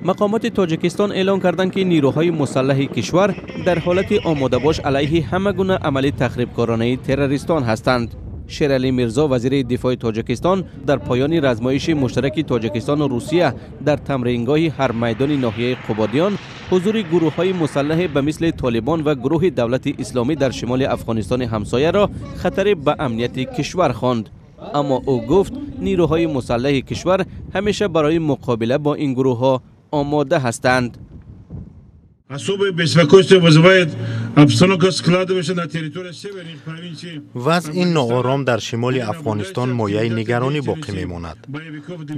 Мақомоти Тоҷикистон эълон карданд, ки нирӯҳои мусаллаҳи кишвар дар ҳолати омодабош алайҳи ҳама гуна амали тахрибкоронаи террористон ҳастанд. Шералӣ Мирзо, вазири дифои Тоҷикистон, дар поёни размоиши муштараки Тоҷикистону Русия дар тамрингоҳи ҳарбмайдони ноҳияи Қубодиён ҳузури гурӯҳҳои мусаллаҳе ба мисли Толибон ва гурӯҳи Давлати Исломӣ дар шимоли Афғонистони ҳамсояро хатаре ба амнияти кишвар хонд. Аммо ӯ гуфт, нирӯҳои мусаллаҳи кишвар ҳамеша барои муқобила бо ин гурӯҳҳо омода ҳастанд. Особое беспокойство вызывает обстановка, складывающаяся на территории северных провинций. Вазъи ноором дар шимоли Афғонистон мояи нигаронӣ боқӣ мемонад.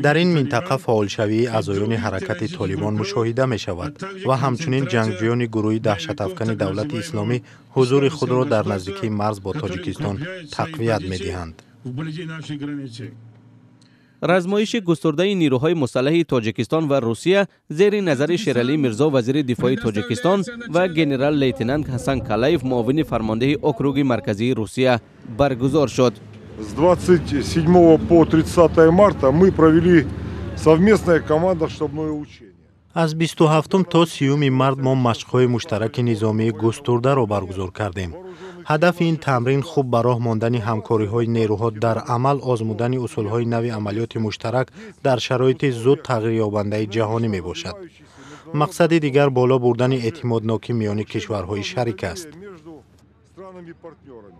Дар ин минтақа фаъолшавии аъзоёни ҳаракати Толибон мушоҳида мешавад ва ҳамчунин ҷангҷӯёни гурӯҳи даҳшатафкани Давлати Исломӣ ҳузури худро дар наздикии марз бо Тоҷикистон тақвият медиҳанд. Вблизи нашей границы. Размоиши густурдаи нирӯҳои мусаллаҳи Тоҷикистон ва Русия зери назари Шералӣ Мирзо, вазири дифои Тоҷикистон, ва генерал лейтенант Ҳасан Калаев, муовини фармондеҳи округи марказии Русия, баргузор шуд. С 27 по 30 марта мы провели совместное командно-штабное учение. Аз 27 то 30 март мо машқҳои муштараки низомии густурдаро баргузор кардем. Ҳадафи ин тамрин хуб ба роҳ мондани ҳамкориҳои нерӯҳо, дар амал озмудани усулҳои нави амалиёти муштарак дар шароити зуд тағйирёбандаи ҷаҳонӣ мебошад. Мақсади дигар боло бурдани эътимоднокӣ миёни кишварҳои шарик аст. Между странами-партнерами.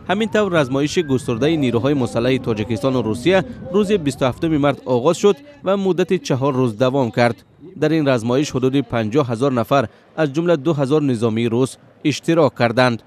Ҳамин тавр, размоиши густурдаи нирӯҳои мусаллаҳи Тоҷикистону Русия рӯзи 27 март оғоз шуд ва муддати 4 рӯз давом кард. Дар ин размоиш ҳудуди 50 000 нафар, аз ҷумла 2000 низомии рус, иштирок карданд.